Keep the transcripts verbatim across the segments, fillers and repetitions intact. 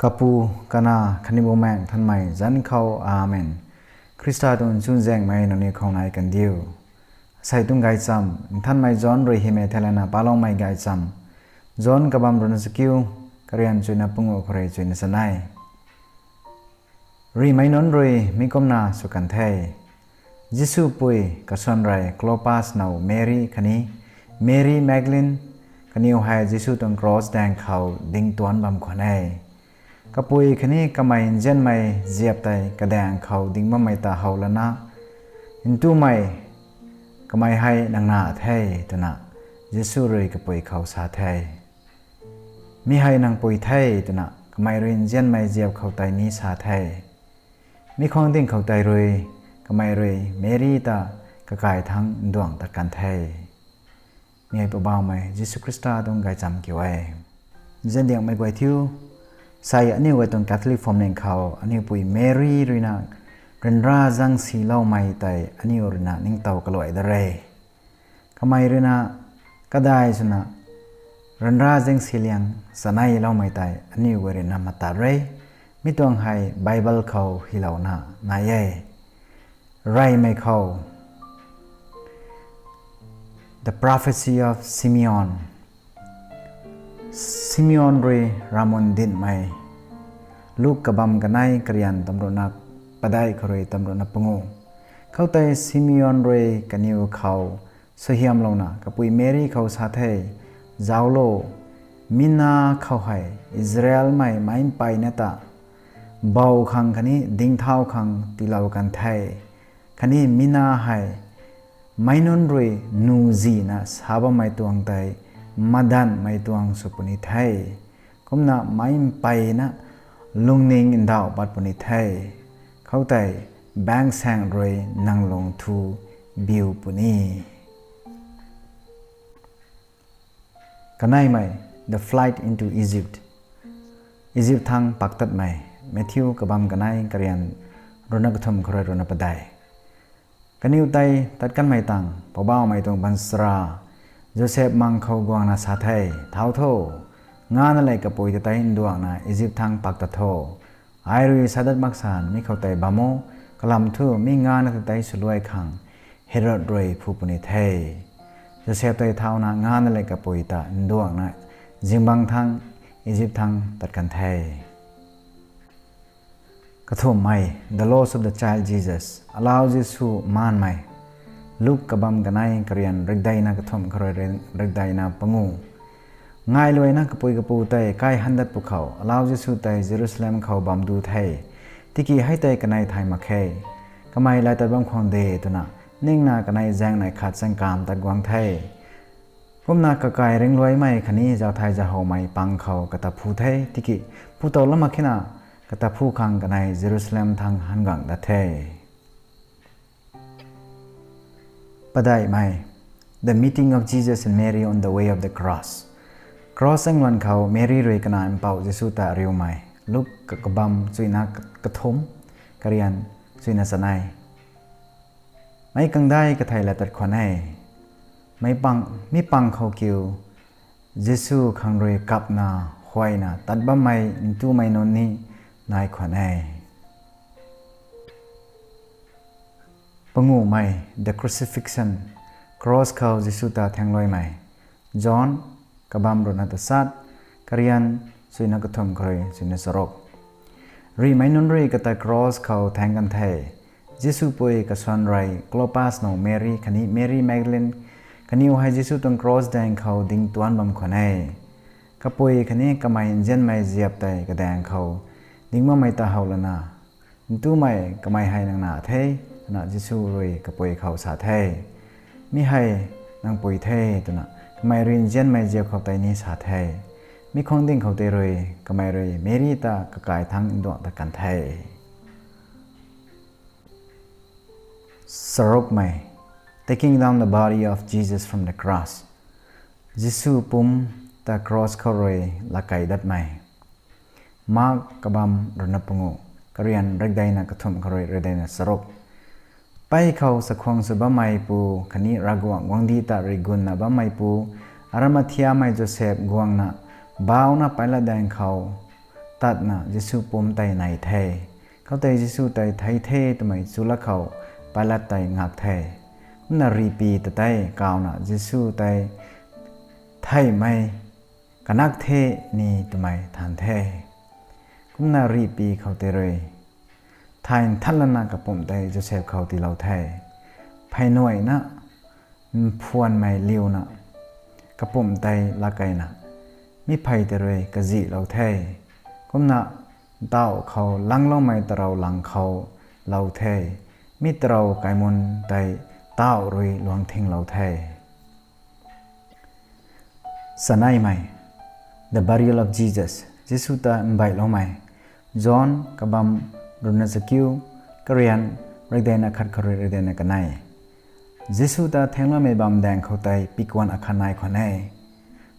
Kapu, Kanac khatni Bumaengh Nthanmei zanc khou, Amen. Khrista tuang chuzaenghmei nangniw khou nai kandiu. Asei tuang gaychamv Nthanmei John rui hymei theilayna paloumei gaychamv. John kabamv ruhna chakiu, karian chuina panguh khou rui chuina chanei. Rimei nunc rui mi kumna sw kan the: Jisu pui kasuan rei Klopas now Meri khatni Meri Magdalene, kaniw hei Jisu tuang kros daeng khou ding tuanc bam khwan e. Kapui khatni kamei nzianmei ziap tei kadaeng khou ding bammei ta how lana, Ntumei, kamei hei nang na the, twna Jisu rui kapui khou sa the. Mi hei nang pui the, twna kamei rui nzianmei ziap khou tei ni sa the. Mi khwang ding khou tei rui kamei rui Meri ta kakai thangc nduangc tat kan the. Mi hei Poubauhmei Jisu Khrista tuang gaychamv kiu e. Nziandiangmei guay thiu, sei aniu guay tuang Catholic phwamling khou aniu pui Meri ruina ryanra zaeng siloumei tei aniu ruina ningtow kaluai dat re. Kamei ruina kadai swna ryanra zaeng siliang chaneiloumei tei aniu guay ruina matat re. Mi tuang hei Bible khou hylouna nai e. Reymei khou, The Prophecy of Simeon. Simeon rui ramun dinhmei. Luk kabamv kanei, karian tamruhna padeih khou rui tamruhna panguh. Khoutei Simeon rui kaniw khou suaihiamlouna kapui Meri khou sa the, Zauclo, mi na khou hei Israelmei meic mpeyna ta bou khang khatni dingthau khang tiilou kan the, khatni mi na hei meic nunc rui nuhzihna sa bammei tuang tei madanhmei tuang sw puni the. Kumna meic mpeyna lungning ndauh pat puni the. Khoutei baengsaeng rui nang lung thu biu puni. Kaneimei, The Flight into Egypt. Egypt thangc paktatmei. Matthew kabamv kanei, karian ruhna kathumh khou rui ruhna padeih. Kaniw tei tat kanmei tangv Poubauhmei tuang baanchara Josep mang khou guangna sa the, Thau tho, ngana lev kapui ta tei nduangna Egypt thangc pak tat tho. Ai rui sa dat mak san mi khou tei bam o, kalam thu mi ngana ta tei swluai khang Herod rui phu puni the. Josep tei thauna ngana lev kapui ta nduangna zingbangc thangc Egypt thangc tat kan the. Kathumhmei, The Loss of the Child Jesus. Alau Jisu maanmei. Luk kabamv kanei, karian rikdeina kathumh khou rui rikdeina panguh. Ngailuaina kapui kapu tei kai han dat pwkhou, Alau Jisu tei Jerusalem khou bam du the. Tiki hei tei kanei thay mak khe. Kamei laitat bam khwan de, twna ningna kanei zaengnei khat chaengkamv tat guang the. Kumna kakai ringluaimei khatni zauthai zauhowmei pang khou kata phu the, tiki phu tow lam mak khena kata phu khang kanei Jerusalem thangc han guang dat the. Padeihmei, The Meeting of Jesus and Mary on the Way of the Cross. Cross zaengluan khou Meri rui kanac mpouh Jisu ta riumei. Luk kabamv chuina kathumh, karian chuina chanei. Meic kangdai kathei laitat khwan e. Mi pang khou kiu, Jisu khang rui kapna, huayna tat bammei ntumei nunc ni nai khwan e. Panguhmei, The Crucifixion. Kros khou Jisu ta thaengluaimei. John kabamv ruhna tasat, karian chuina kathumh khou rui chuina charuk. Rimei nunc rui kata kros khou thaeng kan the. Jisu pui kasuan rei Klopas now Meri khatni Meri Magdalene, kaniw hei Jisu tuang kros daeng khou ding tuanc bam khwan e. Kapui khatni kamei nzianmei ziap tei kadaeng khou ding bammei ta how lana, Ntumei, kamei hei nang na the, twna Jisu rui kapui khou sa the. Mi hei nang pui the, twna kamei rui nzianmei ziap khou tei ni sa the. Mi khwang ding khou tei rui kamei rui Meri ta kakai thangc nduangc tat kan the. Charukmei, Taking down the body of Jesus from the cross. Jisu pumc ta kros khou rui lakei datmei. Mark kabamv ruhna panguh, karian rikdeina kathumh khou rui rikdeina charuk. Pei khou chakhwang sw bammeipu khatni Ravguangc guangcdic ta rigunna bammeipu, Arimathiamei Josep guangna, bauna Pilat daeng khou tatna Jisu pumc tei nei the. Khoutei Jisu tei thei the twmei chulak khou Pilat tei ngak the. Kumna rihpy ta tei kawna Jisu tei theihmei kanak the ni twmei than the. Kumna rihpy khou tei rui thay nthanlana kapumc tei Josep khou tiilou the. Pheynuaina mphuanmei liuna kapumc tei lakeina mi phey tei rui kazihlou the. Kumna ntauh khou langloumei tarou lang khou lou the. Mi tarou kaimun tei ntauh rui luang thinglou the. Saneimei, The Burial of Jesus, Jisu ta mbeihloumei. John kabam ruhna chakiu, karian rikdeina khat khou rui rikdeina kanei. Jisu ta thengloumei bam daeng khou tei pikuan akhat nai khwan e.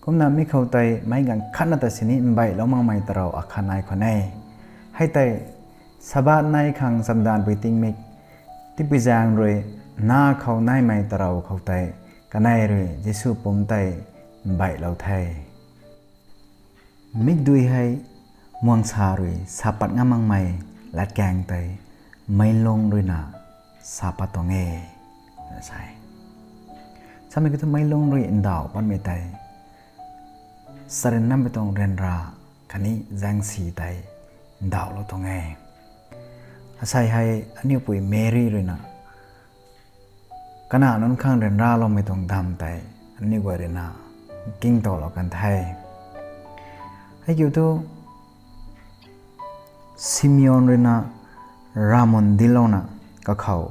Kumna mi khou tei meic ganv khatna ta sini mbeihlou makmei tarou akhat nai khwan e. Hei tei Sabbath nai khang chamdanvpui tingmik tipui zaeng rui na khou naimei tarou khou tei kanei rui Jisu pumc tei mbeihlou the. Mikdui hei muangsa rui sa pat ngam makmei latkaeng tei meic lung ruina sa pat tuang e, sa e. Samei kiu thu meic lung rui ndauh patmei tei sarinamei tuang ryanra khatni zaengsi tei ndauhlou tuang e. Asei hei aniu pui Meri ruina kanac nunc khang ryanraloumei tuang damv tei aniu guay ruina kingtowlou kan the. Hei kiu thu Simeon ruina ravmun dinclouna kakhou,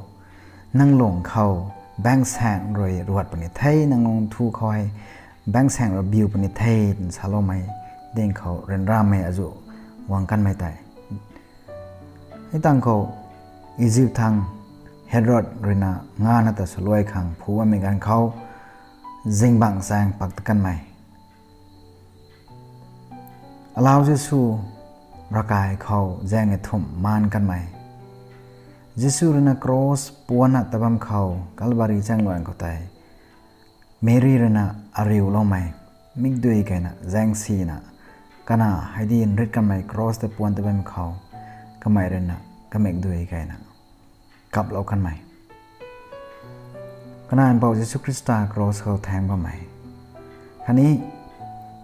nang lung khou baengsaeng rui ruat puni the, nang lung thu khou hei baengsaeng rui biu puni the, twna saloumei ding khou ryanramei azuh guang kanmei tei. Hei tangv khou Izip thangc Herod ruina ngana ta swluai khang phu bammei ganv khou zingbangc chaeng pak ta kanmei. Alau Jisu ravkai khou zaeng e thumh maan kanmei. Jisu ruina cross puanna ta bam khou Calvary chaengluan khou tei Meri ruina ariuloumei, mikdui keyna zaengsina, kanac hei di nrit kanmei cross tei puan ta bam khou, kamei ruina kamikdui keyna kaplou kanmei. Kanac Mpouh Jisu Khrista cross khou thaeng bammei. Khatni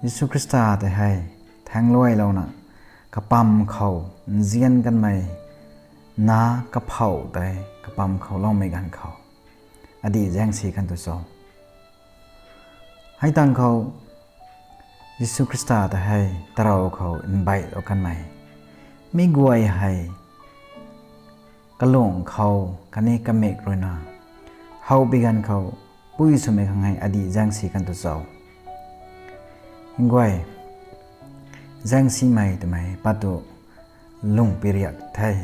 Jisu Khrista tei hei thaengluailouna kapam khou nzian kanmei, na kaphou tei kapam khou loumei ganv khou adih zaengsi kan tu cho. Hei tangv khou Jisu Khrista ta hei tarou khou mbeihlou kanmei. Mi guay hei kalung khou khatni kamik ruina howpui ganv khou pui swmei khang hei adih zaengsi kan tu cho. Nguay, zaengsimei twmei pat tu lung piriak the,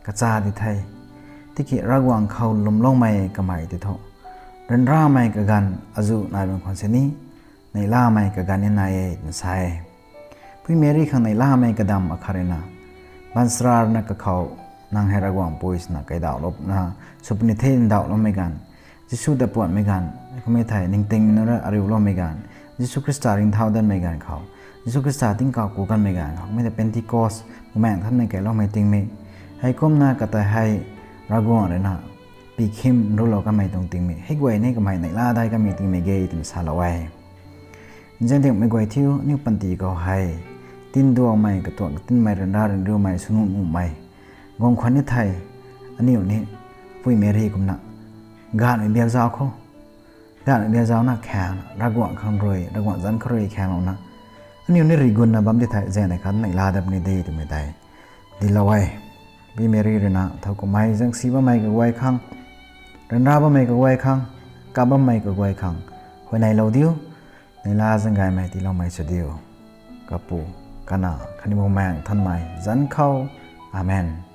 kacha di the. Tiki Ravguangc khou lwmloumei kamei tei thu ryanramei kaganv azuh nai bam khwan sini neihlamei kaganv ni nai e twna sa e. Pui Meri khang neihlamei kadam akhat ruina, baanchara ruina kakhou nang hei Ravguangc pui swna kaidauhlouna sw puni the ndauhloumei ganv, Jisu ta puanhmei ganv, kummei thei ningtingmei nunc rui ariuloumei ganv, Jisu Khrista ringcthau danmei ganv khou, Jisu Khrista tingkauh ku kanmei ganv khou, kummei thei Pentecost, Bumaengh Nthanmei keyloumei tingmik, heikumna katei hei Ravguangc ruina pikhim nrulou kanmei tuang tingmik, hei guay ni kamei neihla dai kanmei tingmik ge twna salou e. Nzian dingmei guay thiu, aniu panty khou hei tinduangmei katuang katinmei ryanra ryanriumei swnuh nuhmei guang khwan ni thei, aniu ni pui Meri kumna gaanvmei biakzau khou, gaanvmei biakzauna khaeng, Ravguangc khang rui, Ravguangc zanc khou rui khaenglouna aniu ni rigunna bam di thei zaeng nei khat neihla dat puni de twmei tei dinclou e. Pui Meri ruina thowkumhmei zaengsi bammei kaguay khang, ryanra bammei kaguay khang, kap bammei kaguay khang huayneylou diu, neihla zaeng gaymei tiiloumei sw diu. Kapu, Kanac khatni Bumaengh Nthanmei zanc khou. Amen.